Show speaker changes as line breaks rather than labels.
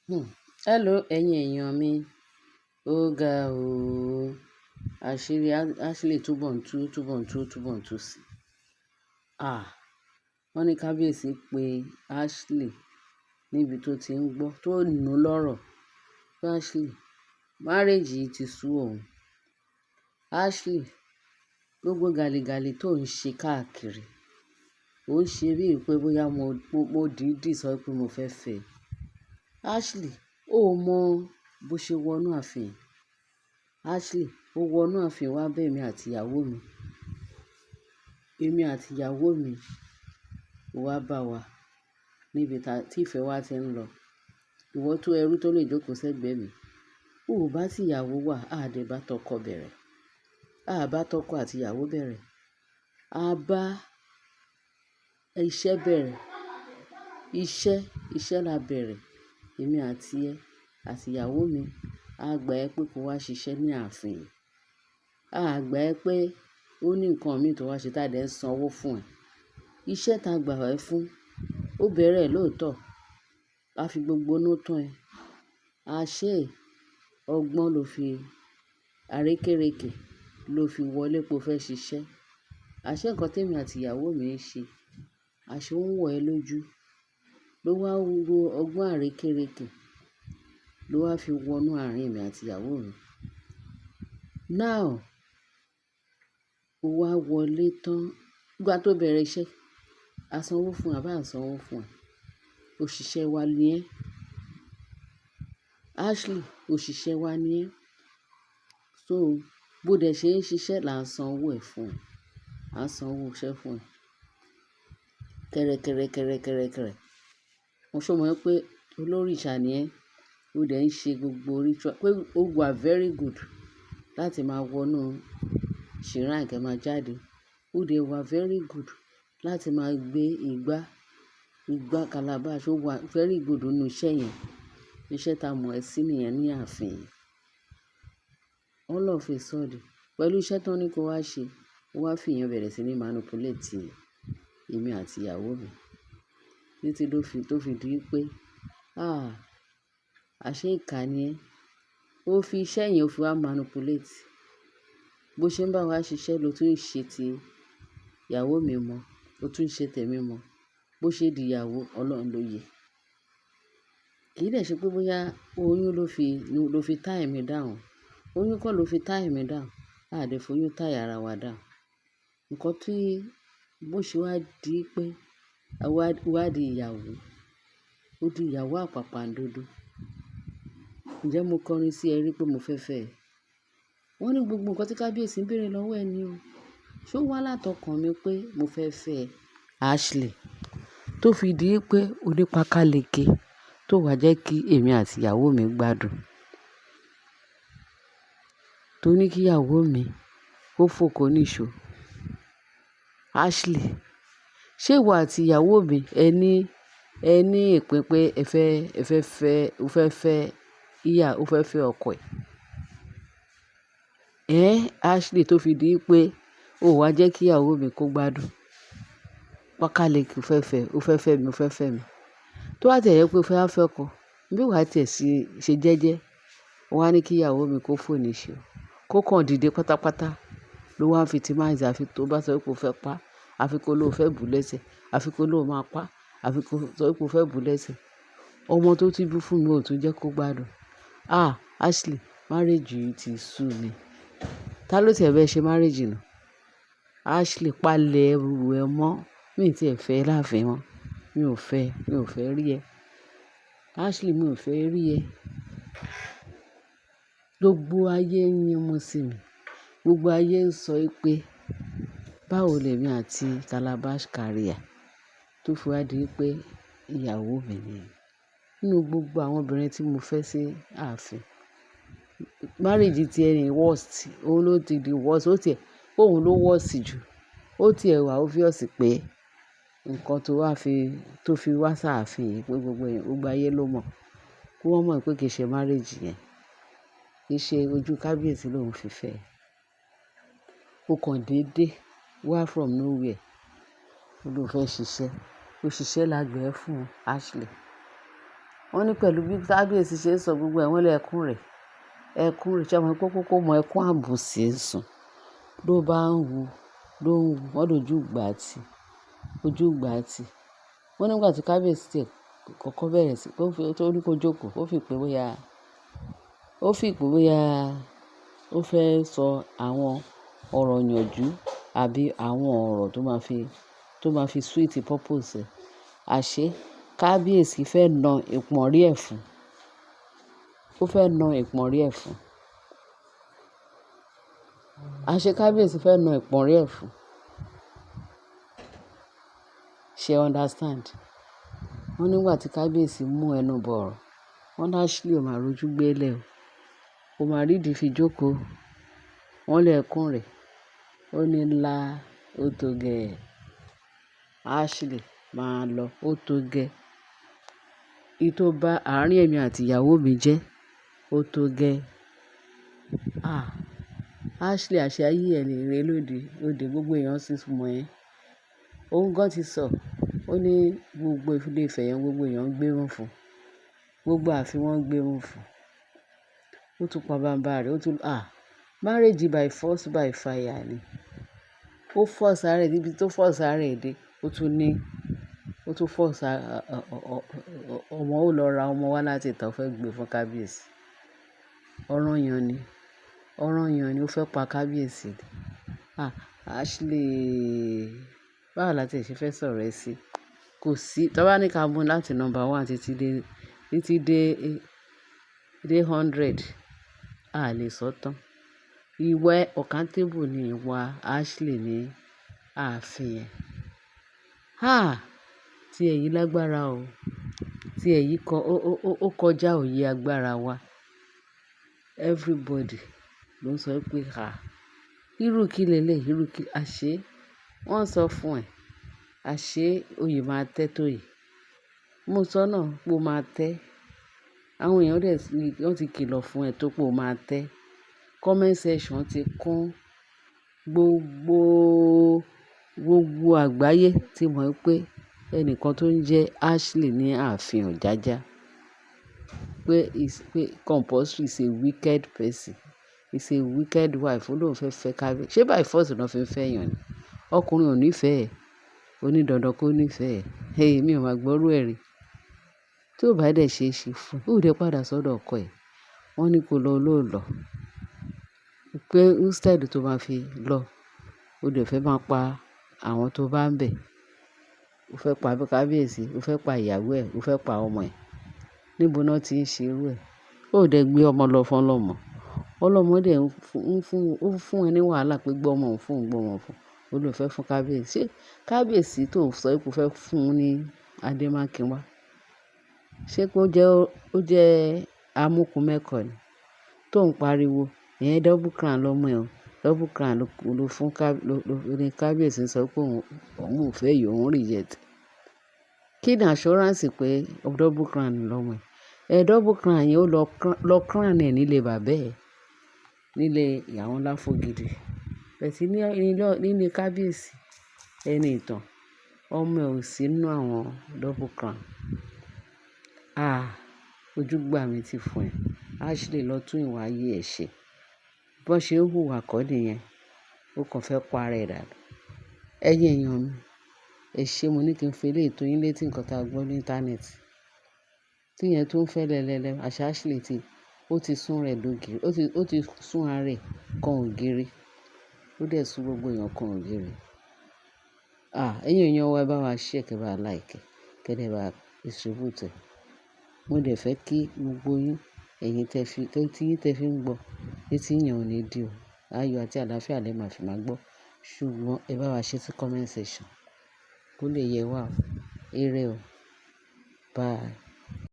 Hello ẹ̀yin èèyàn mi. Ó ga o. Àṣírí Ashley túbọ̀ ń tú, túbọ̀ ń tú, túbọ̀ ń tú sí. Ah! Wọ́n ní kábíyèsí pé Ashley níbi tó ti ń gbọ́, tó nù lọ́rọ̀. Pé Ashley, marriage yìí ti sú òun. Ashley, gbogbo gàlìgàlì tó ń ṣe káàkiri, ó ń ṣe bíi pé bóyá mo dìídì sọ pé mo fẹ́ fẹ́. Ashley, ó mọ bó ṣe wọnú ààfin. Ashley, ó wọnú ààfin wá bá èmi àti ìyàwó mi. Èmi àti ìyàwó mi, ó wá bá wa níbi tí ìfẹ́ wa ti ń lọ. Ìwọ tó ẹrú tó lè jókòó sẹ́gbẹ̀ẹ́ mi. Ó ò bá tí ìyàwó wà, a dẹ̀ bá tọkọ bẹ̀rẹ̀. A bá tọkọ àti ìyàwó bẹ̀rẹ̀. A bá iṣẹ́ bẹ̀rẹ̀. Iṣẹ́, iṣẹ́ la bẹ̀rẹ̀. Èmi àti ẹ àti ìyàwó mi, a gbà ẹ pé kó wá ṣiṣẹ́ ní ààfin. A gbà ẹ pé ó ní nǹkan mi tó wá ṣe tá dẹ̀ ń san owó fún ẹ. Iṣẹ́ ta gbà ẹ fún, ó bẹ̀rẹ̀ lóòótọ́. A fi gbogbo inú tán ẹ. A ṣe ọgbọ́n ló fi àrékérekè ló fi wọlé pé o fẹ́ ṣiṣẹ́. A ṣe nǹkan tí èmi àti ìyàwó mi ń ṣe. A ṣe ó ń wọ̀ ẹ́ lójú. Ló wá ro ọgbọ́n àrékérekè ló wá fi wọnú àárín èmi àti ìyàwó mi. Now, ó wá wọlé tán. Ìgbà tó bẹ̀rẹ̀ iṣẹ́, a san owó fún ẹ, àbá ń san owó fún ẹ. Òṣìṣẹ́ wa ni ẹ́. Ashley, òṣìṣẹ́ wa ni ẹ́. So, bó dẹ̀ ṣe ń ṣiṣẹ́ là ń san owó ẹ̀ fún ẹ. À ń san owó iṣẹ́ fún ẹ. Kẹ̀rẹ̀, kẹ̀rẹ̀, kẹ̀rẹ̀, kẹ̀rẹ̀, kẹ̀rẹ̀. Mo ṣọ mọ̀ pé olórìṣà ni ẹ́. Ó dẹ̀ ń ṣe gbogbo ritual pé ó wà very good láti máa wọnú shrine kí ẹ máa jáde. Ó dẹ̀ wà very good láti máa gbé igbá, igbá calabash. Ó wà very good nínú iṣẹ́ yẹn. Iṣẹ́ ta mọ̀ ẹ́ sí nìyẹn ní ààfin. All of a sudden, pẹ̀lú iṣẹ́ tó ní kó wá ṣe, ó wá fi ìyẹn bẹ̀rẹ̀ sí ní manipulate èmi àti ìyàwó mi. Títí ló fi, tó fi di pé, ah! Àṣé ìkà ni ẹ́. Ó fi iṣẹ́ yẹn ó fi wá manipulate. Bó ṣe ń bá wa ṣiṣẹ́ ló tún ń ṣe ti ìyàwó mi mọ́, ó tún ń ṣe tèmi mọ́. Bó ṣe di ìyàwó, Ọlọ́run ló yẹ. Kì í dẹ̀ ṣe pé bóyá oyún ló fi tie mi down. Oyún kọ́ ló fi tie mi down. A dẹ̀ foyún tie ara wa down. Ǹkan tí bó ṣe wá di pé wá di ìyàwó, ó di ìyàwó àpàpàǹdodo. Ǹjẹ́ mo kọrin sí ẹ rí pé mo fẹ́ fẹ́ ẹ? Wọ́n ní gbogbo nǹkan tí kábíyèsí ń bèèrè lọ́wọ́ ẹ ni o. Ṣé ó wá látọkàn mi pé mo fẹ́ fẹ́ ẹ, Ashley? Tó fi di pé onípákáleke tó wá jẹ́ kí èmi àti ìyàwó mi gbádùn. Tó ní kí ìyàwó mi kó fò kó níṣó. Ashley, ṣé ìwọ àti ìyàwó mi ẹ ní ìpín pé ẹ fẹ́ fẹ́, o fẹ́ fẹ́ ìyá, o fẹ́ fẹ́ ọkọ ẹ̀? Ẹ́n, Ashley, tó fi di pé ó wá jẹ́ kí ìyàwó mi kó gbádùn. Pákáleke o fẹ́ fẹ́, o fẹ́ fẹ́ mi, o fẹ́ fẹ́ mi. Tó bá tiẹ̀ jẹ́ pé o fẹ́ wá fẹ́ ọkọ, bí wà á tiẹ̀ sí ṣe jẹ́jẹ́, ó wá ní kí ìyàwó mi kó fò níṣó, kó kàn dìde pátápátá ló wá ń victimize àfi tó bá sọ pé o fẹ́ pa, àfi kó ló fẹ́ bù lẹ́sẹ̀, àfi kó ló máa pa, àfi kó sọ pé o fẹ́ bù lẹ́sẹ̀. Ọmọ tó ti bí fún mi ò tún jẹ́ kó gbádùn. Ah! Ashley, marriage yìí ti sú mi. Ta ló ti ẹ bá ẹ ṣe marriage náà? Ashley, palẹ̀ ẹrù ẹ mọ́. Mi tí ẹ fẹ́ láàfin mọ́. Mi ò fẹ́, mi ò fẹ́ rí ẹ. Ashley, mi ò fẹ́ rí ẹ. Gbogbo ayé ń yínmú sí mi. Gbogbo ayé ń sọ pé báwo lèmi àti calabash carrier tó fi wá di pé ìyàwó mi ni. Nínú gbogbo àwọn obìnrin tí mo fẹ́ sí ààfin, marriage tí ẹ ní worst, òun ló ti di worst, ó ti ẹ̀, òun ló worst jù. Ó ti ẹ̀ wà obvious pé nǹkan tó wá fi, tó fi wá sáàfin yìí pé gbogbo èèyàn, gbogbo ayé ló mọ̀. Kí wọ́n mọ̀ pé kì í ṣe marriage yẹn. Kì í ṣe ojú kábíyèsí ló ń fi fẹ́ ẹ. Ó kan dédé wá from nowhere. Ó ló fẹ́ ṣiṣẹ́. Òṣìṣẹ́ la gbà ẹ́ fún, Ashley. Wọ́n ní Wọ́n ní pẹ̀lú bí kábíyèsí ṣe ń sọ gbogbo ẹ̀, wọ́n lé ẹkún rẹ̀. Ẹkún rẹ̀, ṣé ẹ mọ̀ pé kókó mọ ẹkún àbùsí ń sùn. Ló bá ń wu, ló ń wu, wọ́n lójú gbà tí, ojú gbà tí. Wọ́n nígbà tí kábíyèsí tẹ̀ kọ́kọ́ bẹ̀rẹ̀ sí, ó fi, tó ní kó jókòó, ó fi pé bóyá, ó fi pé bóyá ó fẹ́ sọ àwọn ọ̀rọ̀ ìyànjú àbí àwọn ọ̀rọ̀ tó máa fi sweet purpose ẹ̀. Àṣé kábíyèsí fẹ́ na ìpọ́nrí ẹ̀ fún. Ó fẹ́ na ìpọ́nrí ẹ̀ fún. Àṣé kábíyèsí fẹ́ na ìpọ́nrí ẹ̀ fún. Ṣé understand? Wọ́n nígbà tí kábíyèsí mú ẹnu bọ̀ ọ̀rọ̀, wọ́n ní Ashley ò máa rojú gbé lẹ̀ o. Kò máa rí ìdí fi jókòó. Wọ́n lé ẹkún rẹ̀. Ó ní ńlá, ó tó gẹ́. Ashley máa lọ, ó tó gẹ́. Í tó bá àárín èmi àti ìyàwó mi jẹ́, ó tó gẹ́. Ah! Ashley, àṣé ayé ẹ lè rẹ lóde, lóde gbogbo èèyàn sì mọ̀ ẹ́. Òun gan ti sọ, ó ní gbogbo ilé Ifẹ̀ yẹn gbogbo èèyàn ń gbé mú fún. Gbogbo ààfin wọ́n ń gbé mú fún. Ó tún pa bàbá rẹ̀, ó tún, ah! Marriage by force by fire ni. Ó force ara ẹ̀ níbi tó force ara ẹ̀ dé, ó tún ní, ó tún force ọmọ, ó lọ ra ọmọ wá láti ìta ó fẹ́ gbé fún kábíyèsí. Ọ̀ranyàn ni, ọ̀ranyàn ni ó fẹ́ pa kábíyèsí. Ah! Ashley, báwo la tí ẹ ṣe fẹ́ sọ̀rọ̀ ẹ sí? Kò sí, tí wọ́n bá ní ká mú láti number one títí dé 100, a lè sọ tán. Ìwà uncountable ni ìwà Ashley ní ààfin yẹn. Ah! Tí èyí lágbára o. Tí èyí kọ, ó kọjá òye agbára wa. Everybody ló ń sọ pé, "à, irú kí leleyii, irú kí" àṣé wọ́n sọ fún ẹ. Àṣé oyè máa tẹ́ tó yìí. Mo sọ náà pé ó máa tẹ́. Àwọn èèyàn dẹ̀ sí, wọ́n ti kìlọ̀ fún ẹ tó pé ó máa tẹ́. Comment section ti kún. Gbogbo, gbogbo àgbáyé ti mọ̀ pé ẹnìkan tó ń jẹ́ Ashley ní ààfin Ọ̀jájá. Pé is, pé compulsory is a wicked person. Is a wicked wife. Ó lóun fẹ́ fẹ́ kábíyèsí. Ṣé by force ni wọ́n fi ń fẹ́ èèyàn ni? Ọkùnrin ò ní fẹ́ ẹ. Ó ní dandan kó ní fẹ́ ẹ. Hey, mi ò máa gbọ́rú ẹ rí. Tí ó bá dẹ̀ ṣe é ṣe fún, ó dẹ̀ padà sọ́dọ̀ ọkọ ẹ̀. Wọ́n ní kó lọ, ó ló lọ. Pé instead tó máa fi lọ, ó dẹ̀ fẹ́ máa pa àwọn tó bá ń bẹ̀. Ó fẹ́ pa kábíyèsí, ó fẹ́ pa ìyàwó ẹ̀, ó fẹ́ pa ọmọ ẹ̀. Níbo náà tí ń ṣe irú ẹ? Ó dẹ̀ gbé ọmọ lọ fún ọlọ́mọ. Ọlọ́mọ dẹ̀ ń fún, ó ń fún ẹ ní wàhálà pé gbé ọmọ òun fún, gbé ọmọ òun fún. Ó ló fẹ́ fún kábíyèsí. Ṣé kábíyèsí tó ń sọ pé ó fẹ́ fún un ní Adémákinwá? Ṣé pé ó jẹ́ amúkùn mẹ́kọ̀ọ́ ni? Tó ń pariwo, ìyẹn double crown lọmọ ẹ o. Double crown ló fún ká, ló, ló, ní kábíyèsí ń sọ pé òun, òun ò fẹ́ yìí, òun reject. Kí ni assurance pé double crown lọmọ ẹ? Ẹ double crown yẹn ó lọ crown ẹ nílé bàbá ẹ, nílé àwọn Láfogidi. Bẹ́ẹ̀ sì ní, nílé kábíyèsí ẹni ìtàn, ọmọ ẹ ò sí nínú àwọn double crown. Ah! Ojú gbà mí ti fún ẹ. Ashley lọ tún ìwà ayé ẹ ṣe. Bó ṣe ń hùwà kọ́ nìyẹn. Ó kàn fẹ́ pa ara ẹ̀ dànù. Ẹ̀yin èèyàn mi, ẹ ṣé mo ní kí n fi eléyìí tó yín létí nǹkan tí a gbọ́ ní íńtánẹ́ẹ̀tì. Tí ìyẹn tó ń fẹ́ lẹ́lẹ́lẹ́, àṣé Ashley ti, ó ti sún rẹ̀ lógiri, ó ti sún ara rẹ̀ kan ògiri. Ó dẹ̀ sún gbogbo èèyàn kan ògiri. Ah! Ẹ̀yin èèyàn wa, ẹ bá wa share, kí ẹ bá like, kí ẹ dẹ̀ bá distribute ẹ̀. Mo dẹ̀ fẹ́ kí gbogbo yín, ẹ̀yin tẹ fi, tí yín tẹ fi ń gbọ́, etí yẹn ò ní di o. Ayọ̀ àti àlàáfíà lẹ máa fi máa gbọ́. Ṣùgbọ́n ẹ bá wa ṣe sí comment section kó lè yẹ wá o. Ire o. Bye.